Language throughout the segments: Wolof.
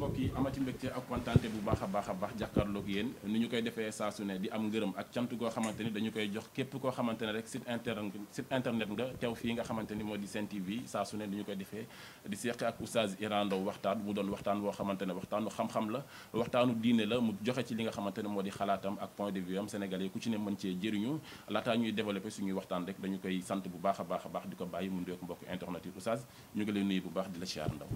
mbokk yi amati mbégte ak kontaante bu baax a baax jàkkaarloog yéen ni ñu koy defee saa su ne di am ngërëm ak cant goo xamante ni dañu koy jox képp koo xamante ne rek site internet nga teew fii nga xamante ni moo di Sen TV saa su ne dañu koy defee di seq ak oustaz Iran Ndao waxtaan mu doon waxtaan boo xamante ne waxtaanu xam-xam la waxtaanu diine la mu joxe ci li nga xamante ne moo di xalaatam ak point de vue am sénégalais ku ci ne mën cee jëriñu laataa ñuy développé suñuy waxtaan rek dañu koy sant bu baax a baax di ko bàyyi mu ndoog mbokk internet yi oustaz ñu ngi lay nuyu bu baax di la siyaar Ndao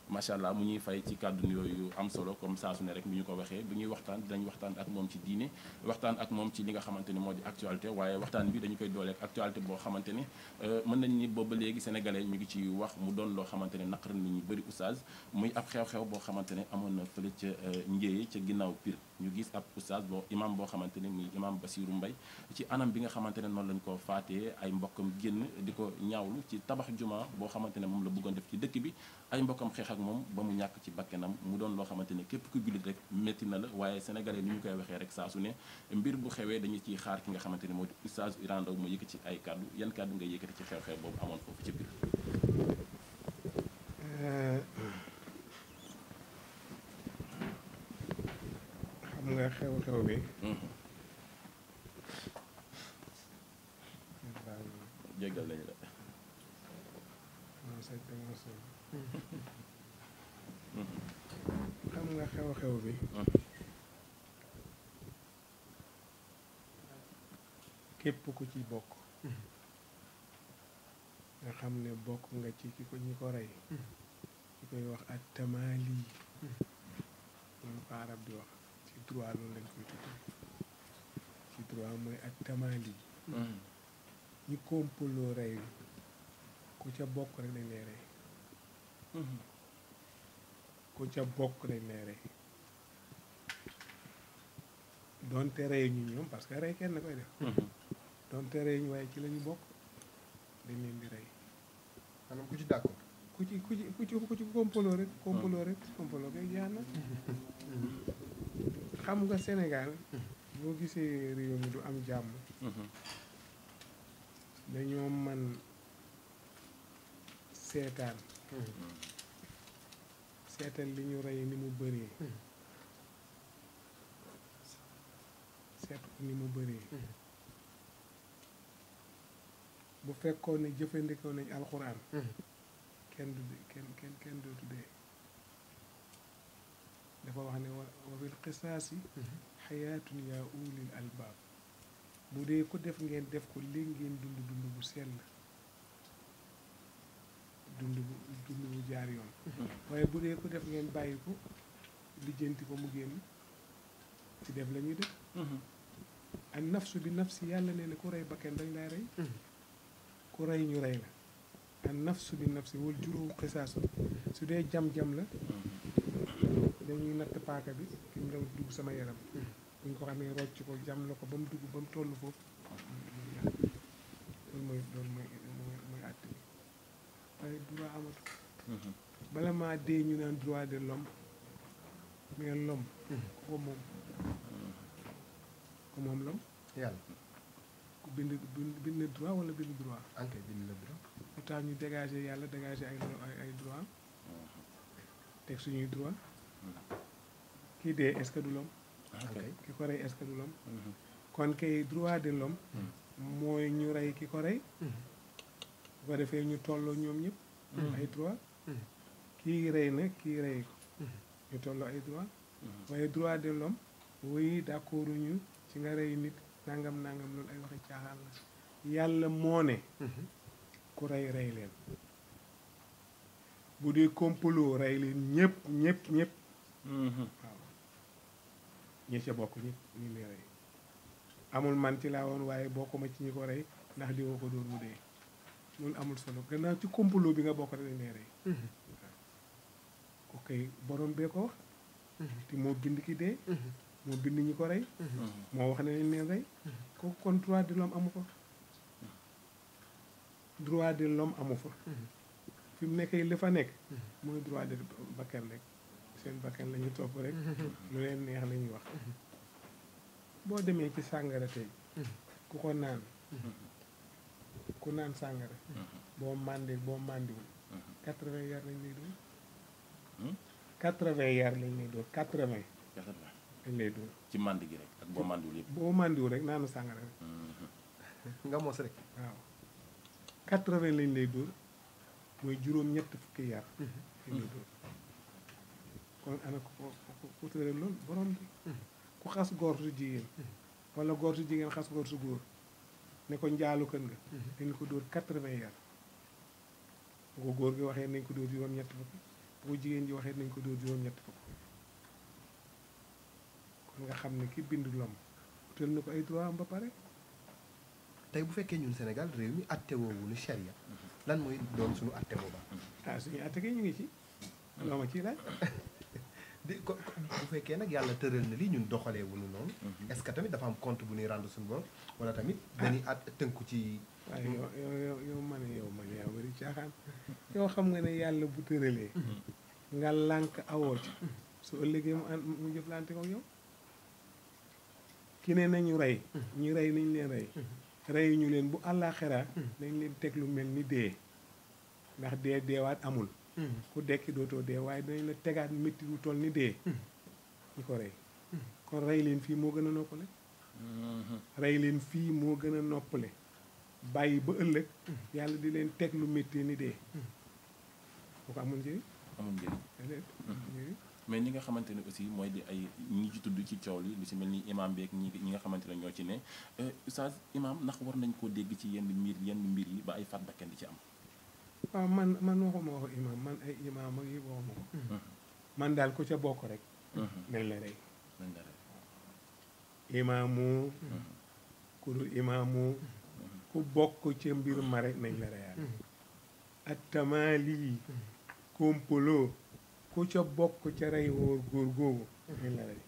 macha allah mu ñuy fay ci kàddu yooyu am solo comme saa su ne rek mi ñu ko waxee bu ñuy waxtaan dinañ waxtaan ak moom ci diine waxtaan ak moom ci li nga xamante ni moo di actualité waaye waxtaan bi dañu koy dooleek actualité boo xamante ni mën nañ ni booba léegi sénégalais ñu ngi ci wax mu doon loo xamante ne naqar nit ñu bëri oustaz muy ab xew-xew boo xamante ne amoon na fële ca Njéeye ca ginnaaw Pire ñu gis ab oustaz boo imam boo xamante ne muy imam Bassirou Mbaye ci anam bi nga xamante ne noonu lañ ko faatee ay mbokkam génn di ko ñaawlu ci tabax juma boo xamante ne moom la bëggoon def ci dëkk bi ay mbokkam xeex ak moom ba mu ñàkk ci bakkenam mu doon loo xamante ne képp ku jullit rek métti na la waaye sénégalais ni ñu koy waxee rek saa su ne mbir bu xewee dañu ciy xaar ki nga xamante ne moo di oustaz Iran Ndao mu yëkkati ci ay kàddu yan kàddu nga yëkkati ci xew-xew boobu amoon foofu ci biir. xam nga xew-xew bi. jéggal nañu la. xam nga xew-xew bi. képp ku ci bokk. nga xam ne bokk nga ci ki ko ñi ko rey. ki koy wax ak tamaali. loolu ko arab di wax ci droit loolu lañ koy tudd ci droit mooy ak tamaali. ñi kompaloo rey ku ca bokk rek dañ lay rey. ku ca bokk dañ lay rey doonte rey ñu ñoom parce que rey kenn koy def. doonte rey ñu waaye ci la ñu bokk dañ leen di rey. maanaam ku ci d'accord. ku ci kompaloo rek kompaloo kay jeex na. xam nga Sénégal boo gisee réew mi du am jàmm. dañoo man seetaan. seetal li ñu rey ni mu bëree. seet ko ni mu bëree. bu fekkoon ne jëfandikoo nañ alxuraan. kenn dootu dee. dafa wax ne wa fil qisaasi xayaatun yaa ulil albaab. bu dee ko def ngeen def ko léegi ngeen dund bu sell. dund bu jaar yoon. waaye bu dee ko def ngeen bàyyi ko lijjanti ko mu génn ci def la ñuy def. ak nafsu bi nafsi yàlla nee na ku rey bakken dañ lay rey. ku rey ñu rey la. ak nafsu bi nafsi wal juróom xisaasu su dee jam-jam la dañuy natt paaka bi ki mu dem dugg sama yaram. bu ñu ko xamee rocc ko jam la ko ba mu dugg ba mu toll foofu loolu mooy àtte bi waaye droit amatu. bala maa dee ñu naan droit de l'homme mais l'homme ko moom l'homme yàlla ku bind droit wala bind droit. ankay bind la droit. lu tax ñu dégager yàlla dégager ay droit teg suñuy droit. kii dee est-ce que du l'homme. ki ko rey est-ce que du l'homme. kon kay droit de l'homme mooy ñu rey ki ko rey. bu ko defee ñu tolloo ñoom ñëpp. ay droit. kii rey na kii rey ko. ñu tolloo ay droit. waaye droit de l'homme oui d'accord ñu ci nga rey nit nangam loolu ay waxi caaxaan la. yàlla moo ne. ku rey leen. bu dee complot rey leen ñëpp. waaw ñi ca bokk ñëpp ñu ngi rey. amul man ci laa woon waaye bokkuma ci ñi ko rey ndax di woo ko dóor mu dee loolu amul solo gannaaw ci complot bi nga bokk rek dañ lay rey. waaw ok borom bee ko wax. te moo bind ki dee. moo bind ñi ko rey. moo wax ne nañ leen rey. kooku kon droit de l'homme amu ko. droit de l'homme amu fa. fi mu nekkee li fa nekk. mooy droit de bakkan rek. seen bakkan la ñu topp rek. lu leen neex la ñuy wax. boo demee ci sàngara tey. ku ko naan. ku naan sàngara. boo màndiwul. 80 yar nañ lay doon. 80 yar lañ lay dóor 80 lañ lay dóor ci màndi gi rek ak boo màndiwul yëpp. boo màndiwul rek naanu sàngara rek nga mos rek. waaw 80 lañ lay dóor mooy juróom-ñett fukki yar lañ lay dóor kon ana ku tëral loolu borom bi ku xas góor su jigéen wala góor su jigéen xas góor su góor ne ko njaalu kën nga dañ ko dóor 80 yar bu ko góor gi waxee nañ ko dóor juróom-ñett fukk bu ko jigéen ji waxee nañ ko dóor juróom-ñett fukk kon nga xam ne ki bind lom utal na ko ay droit am ba pare tey bu fekkee ñun Sénégal réew mi atte woowu ni charia lan mooy doon suñu atte booba. ah suñu atte kay ñu ngi ci loo ma ciy laaj bu fekkee nag yàlla tëral na lii ñun doxalee wuñu noonu. est-ce que tamit dafa am compte bu ñuy rendre suñu borom wala tamit dañuy at tënku ci. waaye yow ma ne yow bari caaxaan yow xam nga ne yàlla bu tëralee nga lànk awoo ci su ëllëgee mu jëflante ko yow ki ne nañu rey ñu rey nañ leen rey ñu leen bu àllaaxira dañ leen teg lu mel ni dee ndax deewaat amul ku dekki dootoo dee waaye dinañ la tegaat métti lu toll ni dee ñu ko rey kon rey leen fii moo gën a noppale rey leen fii moo gën a noppale bàyyi ba ëllëg yàlla di leen teg lu métti ni dee bu ko amul njëriñ mais ñi nga xamante ne aussi mooy di ay ñi ci tudd ci coow li lu si mel ni imam beeg ñi nga xamante ne ñoo ci ne oustaz imam ndax war nañ koo dégg ci yenn mbir yi ba ay faat bakken di ci am. waaw man waxuma waxu imam man ay imam ak yi waxuma ko man daal ku ca bokk rek nañ la rey imaamu ku dul imaamu ku bokk ca mbir ma rek nañ la reyaat ak tamaali kompolo ku ca bokk ca rey wóor góor googu nañ la rey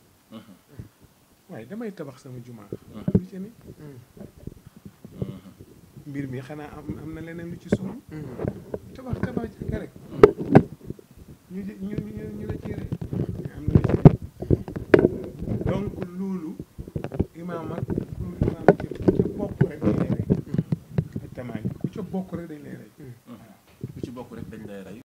waaye damay tabax sama jumaa lu ci ne mbir mi xanaa am na leneen lu ci sunu tabax ka rek ñu la ci rey am na lu ci ne donc loolu imaam ak ku imaam ak ku ca bokk rek dañ lay rey ak tamaali ku ca bokk rek dañ lay rey ku ci bokk rek dañ lay rey